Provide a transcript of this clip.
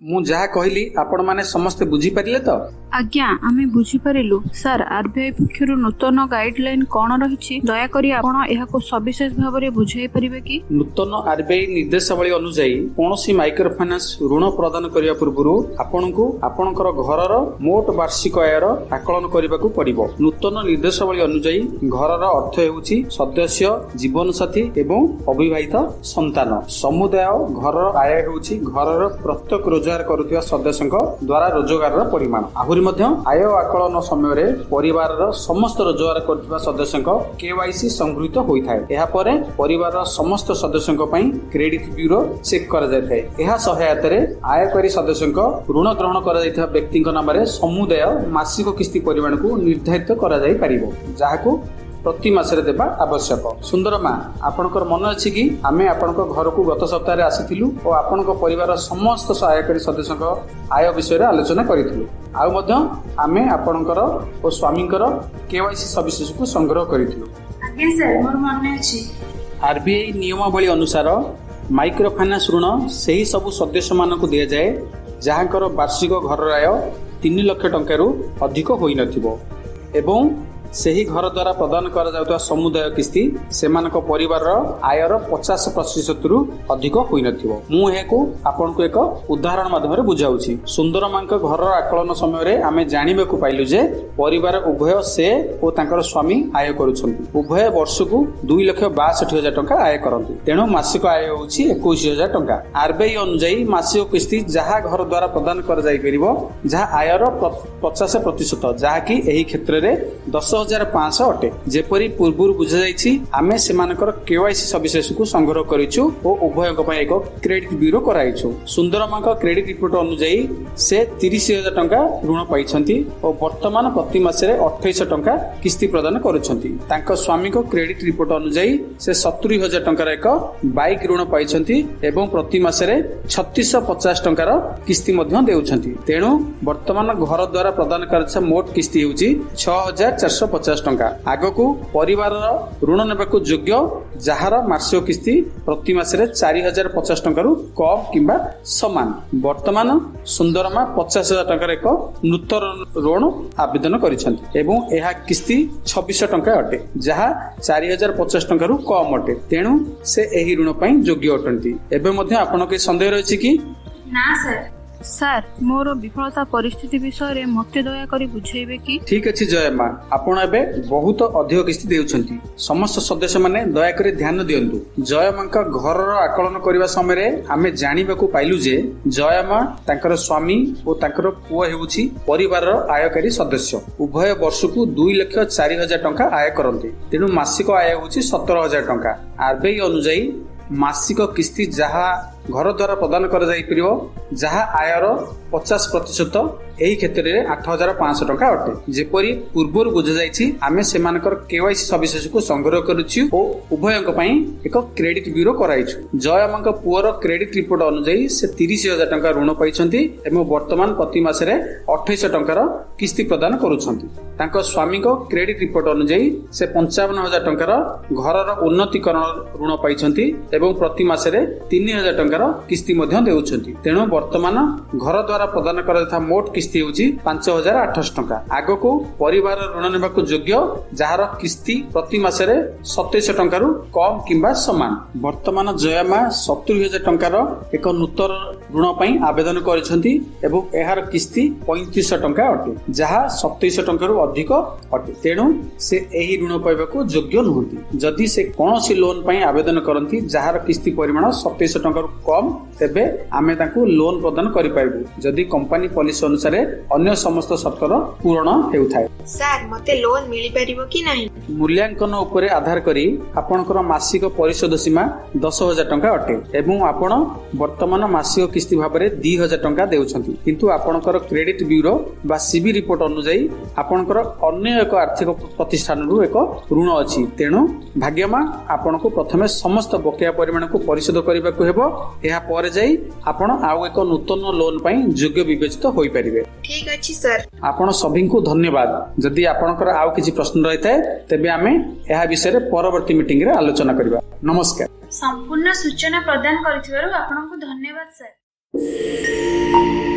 ମୁଁ ଯାହା କହିଲି, ଆପଣମାନେ ସମସ୍ତେ ବୁଝିପାରିଲେ ତ? ଆଜ୍ଞା, ଆମେ ବୁଝିପାରିଲୁ ସାର୍। ଆରବିଆଇ ପକ୍ଷରୁ ନୂତନ ଗାଇଡଲାଇନ କ'ଣ ରହିଛି, ଦୟାକରି ଆପଣ ଏହାକୁ ସବିଶେଷ ଭାବରେ ବୁଝାଇ ପାରିବେ କି? ନୂତନ ଆରବିଆଇ ନିର୍ଦ୍ଦେଶାବଳୀ ଅନୁଯାୟୀ, କୌଣସି ମାଇକ୍ରୋ ଫାଇନାନ୍ସ ଋଣ ପ୍ରଦାନ କରିବା ପୂର୍ବରୁ ଆପଣଙ୍କୁ ଆପଣଙ୍କର ଘରର ମୋଟ ବାର୍ଷିକ ଆୟର ଆକଳନ କରିବାକୁ ପଡ଼ିବ। ନୂତନ ନିର୍ଦ୍ଦେଶାବଳୀ ଅନୁଯାୟୀ, ଘରର ଅର୍ଥ ହେଉଛି ସଦସ୍ୟ, ଜୀବନସାଥୀ ଏବଂ ଅବିବାହିତ ସନ୍ତାନ। ସମୁଦାୟ ଘରର ଆୟ ହେଉଛି ଘରର ପ୍ରତ୍ୟେକ ରୋଜଗାର କରୁଥିବା ସଦସ୍ୟଙ୍କ ଦ୍ୱାରା ରୋଜଗାରର ପରିମାଣ। ଆହୁରି ମଧ୍ୟ, ଆୟ ଆକଳନ ସମୟରେ ପରିବାରର ସମସ୍ତ ରୋଜଗାର କରୁଥିବା ସଦସ୍ୟଙ୍କ କେୱାଇସି ସଂଗୃହୀତ ହୋଇଥାଏ। ଏହାପରେ ପରିବାରର ସମସ୍ତ ସଦସ୍ୟଙ୍କ ପାଇଁ କ୍ରେଡିଟ୍ ବ୍ୟୁରୋ ଚେକ୍ କରାଯାଇଥାଏ। ଏହା ସହାୟତାରେ ଆୟକାରୀ ସଦସ୍ୟଙ୍କ ଋଣ ଗ୍ରହଣ କରାଯାଇଥିବା ବ୍ୟକ୍ତିଙ୍କ ନାମରେ ସମୁଦାୟ ମାସିକ କିସ୍ତି ପରିମାଣକୁ ନିର୍ଦ୍ଧାରିତ କରାଯାଇପାରିବ, ଯାହାକୁ ପ୍ରତି ମାସରେ ଦେବା ଆବଶ୍ୟକ। ସୁନ୍ଦର ମା, ଆପଣଙ୍କର ମନେ ଅଛି କି, ଆମେ ଆପଣଙ୍କ ଘରକୁ ଗତ ସପ୍ତାହରେ ଆସିଥିଲୁ ଓ ଆପଣଙ୍କ ପରିବାରର ସମସ୍ତ ସହାୟକାରୀ ସଦସ୍ୟଙ୍କ ଆୟ ବିଷୟରେ ଆଲୋଚନା କରିଥିଲୁ। ଆଉ ମଧ୍ୟ ଆମେ ଆପଣଙ୍କର ଓ ସ୍ୱାମୀଙ୍କର କେୱାଇସି ସବିଶେଷକୁ ସଂଗ୍ରହ କରିଥିଲୁ। ଆଜ୍ଞା ସାର୍, ମୋର ମନେ ଅଛି। ଆରବିଆଇ ନିୟମାବଳୀ ଅନୁସାର ମାଇକ୍ରୋ ଫାଇନାନ୍ସ ଋଣ ସେହି ସବୁ ସଦସ୍ୟମାନଙ୍କୁ ଦିଆଯାଏ, ଯାହାଙ୍କର ବାର୍ଷିକ ଘରର ଆୟ 3 ଲକ୍ଷ ଟଙ୍କାରୁ ଅଧିକ ହୋଇନଥିବ ଏବଂ ସେହି ଘର ଦ୍ୱାରା ପ୍ରଦାନ କରାଯାଉଥିବା ସମୁଦାୟ କିସ୍ତି ସେମାନଙ୍କ ପରିବାରର ଆୟର 50 ପ୍ରତିଶତରୁ ଅଧିକ ହୋଇନଥିବ। ମୁଁ ଏହାକୁ ଆପଣଙ୍କୁ ଏକ ଉଦାହରଣ ମାଧ୍ୟମରେ ବୁଝାଉଛି। ସୁନ୍ଦରମାଙ୍କ ଘରର ଆକଳନ ସମୟରେ ଆମେ ଜାଣିବାକୁ ପାଇଲୁ ଯେ ପରିବାର ଉଭୟ ସେ ଓ ତାଙ୍କର ସ୍ୱାମୀ ଆୟ କରୁଛନ୍ତି। ଉଭୟ ବର୍ଷକୁ 2,62,000 ଟଙ୍କା ଆୟ କରନ୍ତି। ତେଣୁ ମାସିକ ଆୟ ହେଉଛି 21,000 ଟଙ୍କା। ଆରବିଆଇ ଅନୁଯାୟୀ ମାସିକ କିସ୍ତି ଯାହା ଘର ଦ୍ୱାରା ପ୍ରଦାନ କରାଯାଇପାରିବ, ଯାହା ଆୟର 50%, ଯାହାକି ଏହି କ୍ଷେତ୍ରରେ 10,500 ଅଟେ। ଯେପରି ପୂର୍ବରୁ ବୁଝାଯାଇଛି, ଆମେ ସେମାନଙ୍କର କେୱାଇସି ସବିଶେଷକୁ ସଂଗ୍ରହ କରିଛୁ ଓ ଉଭୟଙ୍କ ପାଇଁ ଏକ କ୍ରେଡିଟ୍ ବ୍ୟୁରୋ କରାଇଛୁ। ସୁନ୍ଦରମାଙ୍କ କ୍ରେଡିଟ୍ ରିପୋର୍ଟ ଅନୁଯାୟୀ ସେ 30,000 ଟଙ୍କା ଋଣ ପାଇଛନ୍ତି ଓ ବର୍ତ୍ତମାନ ପ୍ରତି ମାସରେ 2,800 ଟଙ୍କା କିସ୍ତି ପ୍ରଦାନ କରୁଛନ୍ତି। ତାଙ୍କ ସ୍ୱାମୀଙ୍କ କ୍ରେଡିଟ୍ ରିପୋର୍ଟ ଅନୁଯାୟୀ ସେ 70,000 ଟଙ୍କାର ଏକ ବାଇକ୍ ଋଣ ପାଇଛନ୍ତି ଏବଂ ପ୍ରତି ମାସରେ 3,650 ଟଙ୍କାର କିସ୍ତି ମଧ୍ୟ ଦେଉଛନ୍ତି। ତେଣୁ ବର୍ତ୍ତମାନ ଘର ଦ୍ୱାରା ପ୍ରଦାନ କରାଯାଉଥିବା ମୋଟ କିସ୍ତି ହେଉଛି 6,450 ଟଙ୍କା। ଆଗକୁ ପରିବାରର ଋଣ ନେବାକୁ ଯୋଗ୍ୟ, ଯାହାର ମାସିକ କିସ୍ତି ପ୍ରତି ମାସରେ 4,050 ଟଙ୍କାରୁ କମ୍ କିମ୍ବା ସମାନ। ବର୍ତ୍ତମାନ ସୁନ୍ଦରମା 50,000 ଟଙ୍କାର ଏକ ନୂତନ ଋଣ ଆବେଦନ କରିଛନ୍ତି ଏବଂ ଏହା କିସ୍ତି 2,600 ଟଙ୍କା ଅଟେ, ଯାହା 4,050 ଟଙ୍କାରୁ କମ୍ ଅଟେ। ତେଣୁ ସେ ଏହି ଋଣ ପାଇଁ ଯୋଗ୍ୟ ଅଟନ୍ତି। ଏବେ ମଧ୍ୟ ଆପଣଙ୍କ କିଛି ସନ୍ଦେହ ରହିଛି କି? ନା ସାର୍। ସାର୍, ମୋର ବିଫଳତା ପରିସ୍ଥିତି ବିଷୟରେ ମୋତେ ଦୟାକରି ବୁଝେଇବେ କି? ଠିକ ଅଛି ଜୟମା, ଆପଣ ଏବେ ବହୁତ ଅଧିକ କିସ୍ତି ଦେଉଛନ୍ତି। ସମସ୍ତ ସଦସ୍ୟମାନେ ଦୟାକରି ଧ୍ୟାନ ଦିଅନ୍ତୁ। ଜୟମାଙ୍କ ଘରର ଆକଳନ କରିବା ସମୟରେ ଆମେ ଜାଣିବାକୁ ପାଇଲୁ ଯେ ଜୟମା, ତାଙ୍କର ସ୍ୱାମୀ ଓ ତାଙ୍କର ପୁଅ ହେଉଛି ପରିବାରର ଆୟକାରୀ ସଦସ୍ୟ। ଉଭୟ ବର୍ଷକୁ 2,04,000 ଟଙ୍କା ଆୟ କରନ୍ତି। ତେଣୁ ମାସିକ ଆୟ ହେଉଛି 17,000 ଟଙ୍କା। ଆରବିଆଇ ଅନୁଯାୟୀ ମାସିକ କିସ୍ତି ଯାହା ଘର ଦ୍ୱାରା ପ୍ରଦାନ କରାଯାଇପାରିବ, ଯାହା ଆୟର 50%, ଏହି କ୍ଷେତ୍ରରେ 8,500 ଟଙ୍କା ଅଟେ। ଯେପରି ପୂର୍ବରୁ ବୁଝାଯାଇଛି, ଆମେ ସେମାନଙ୍କର କେୱାଇସି ସବିଶେଷକୁ ସଂଗ୍ରହ କରିଛୁ ଓ ଉଭୟଙ୍କ ପାଇଁ ଏକ କ୍ରେଡିଟ୍ ବ୍ୟୁରୋ କରାଇଛୁ। ଜୟମାଙ୍କ ପୁଅର କ୍ରେଡିଟ୍ ରିପୋର୍ଟ ଅନୁଯାୟୀ ସେ 30,000 ଟଙ୍କା ଋଣ ପାଇଛନ୍ତି ଏବଂ ବର୍ତ୍ତମାନ ପ୍ରତି ମାସରେ 2,800 ଟଙ୍କାର କିସ୍ତି ପ୍ରଦାନ କରୁଛନ୍ତି। ତାଙ୍କ ସ୍ୱାମୀଙ୍କ କ୍ରେଡିଟ୍ ରିପୋର୍ଟ ଅନୁଯାୟୀ ସେ 55,000 ଟଙ୍କାର ଘରର ଉନ୍ନତିକରଣ ଋଣ ପାଇଛନ୍ତି ଏବଂ ପ୍ରତି ମାସରେ 3,000 ଟଙ୍କାର କିସ୍ତି ମଧ୍ୟ ଦେଉଛନ୍ତି। ତେଣୁ ବର୍ତ୍ତମାନ ଘର ଦ୍ୱାରା ପ୍ରଦାନ କରାଯାଇଥିବା ମୋଟ କିସ୍ତି ହେଉଛି 5,800 ଟଙ୍କା। ଆଗକୁ ପରିବାର ଋଣ ନେବାକୁ ଯୋଗ୍ୟ, ଯାହାର କିସ୍ତି ପ୍ରତି ମାସରେ 2,700 ଟଙ୍କାରୁ କମ୍ କିମ୍ବା ସମାନ। ବର୍ତ୍ତମାନ ଜୟମା 70,000 ଟଙ୍କାର ଏକ ନୂତନ ଋଣ ପାଇଁ ଆବେଦନ କରିଛନ୍ତି ଏବଂ ଏହାର କିସ୍ତି 3,500 ଟଙ୍କା ଅଟେ, ଯାହା 2,700 ଟଙ୍କାରୁ ଅଧିକ ଅଟେ। ତେଣୁ ସେ ଏହି ଋଣ ପାଇବାକୁ ଯୋଗ୍ୟ ନୁହନ୍ତି। ଯଦି ସେ କୌଣସି ଲୋନ୍ ପାଇଁ ଆବେଦନ କରନ୍ତି, ଯାହାର କିସ୍ତି ପରିମାଣ 2,700 ଟଙ୍କାରୁ କମ୍, ତେବେ ଆମେ ତାଙ୍କୁ ଲୋନ୍ ପ୍ରଦାନ କରିପାରିବୁ, ଯଦି କମ୍ପାନୀ ପଲିସି ଅନୁସାରେ ଅନ୍ୟ ସମସ୍ତ ସର୍ତ୍ତର ପୂରଣ ହେଉଥାଏ। ସାର୍, ମୋତେ ଲୋନ୍ ମିଳିପାରିବ କି ନାହିଁ? ମୂଲ୍ୟାଙ୍କନ ଉପରେ ଆଧାର କରି ଆପଣଙ୍କର ମାସିକ ପରିଶୋଧ ସୀମା 10,000 ଟଙ୍କା ଅଟେ ଏବଂ ଆପଣ ବର୍ତ୍ତମାନ ମାସିକ କିସ୍ତି ଭାବରେ 2,000 ଟଙ୍କା ଦେଉଛନ୍ତି। କିନ୍ତୁ ଆପଣଙ୍କର କ୍ରେଡିଟ୍ ବ୍ୟୁରୋ ବା ସିବି ରିପୋର୍ଟ ଅନୁଯାୟୀ ଆପଣଙ୍କର ଅନ୍ୟ ଏକ ଆର୍ଥିକ ପ୍ରତିଷ୍ଠାନରୁ ଏକ ଋଣ ଅଛି। ତେଣୁ ଭାଗ୍ୟମା, ଆପଣଙ୍କୁ ପ୍ରଥମେ ସମସ୍ତ ବକେୟା ପରିମାଣକୁ ପରିଶୋଧ କରିବାକୁ ହେବ। ଏହା ପରେ ଯାଇ ଆପଣ ଆଉ ଏକ ନୂତନ ଲୋନ୍ ପାଇଁ ଯୋଗ୍ୟ ବିବେଚିତ ହୋଇପାରିବେ। ଠିକ ଅଛି ସାର୍। ଆପଣ ସଭିଙ୍କୁ ଧନ୍ୟବାଦ। ଯଦି ଆପଣଙ୍କର ଆଉ କିଛି ପ୍ରଶ୍ନ ରହିଥାଏ, ତେବେ ଆମେ ଏହା ବିଷୟରେ ପରବର୍ତ୍ତୀ ମିଟିଂରେ ଆଲୋଚନା କରିବା। ନମସ୍କାର। ସମ୍ପୂର୍ଣ୍ଣ ସୂଚନା ପ୍ରଦାନ କରିଥିବାରୁ ଆପଣଙ୍କୁ ଧନ୍ୟବାଦ ସାର୍। you.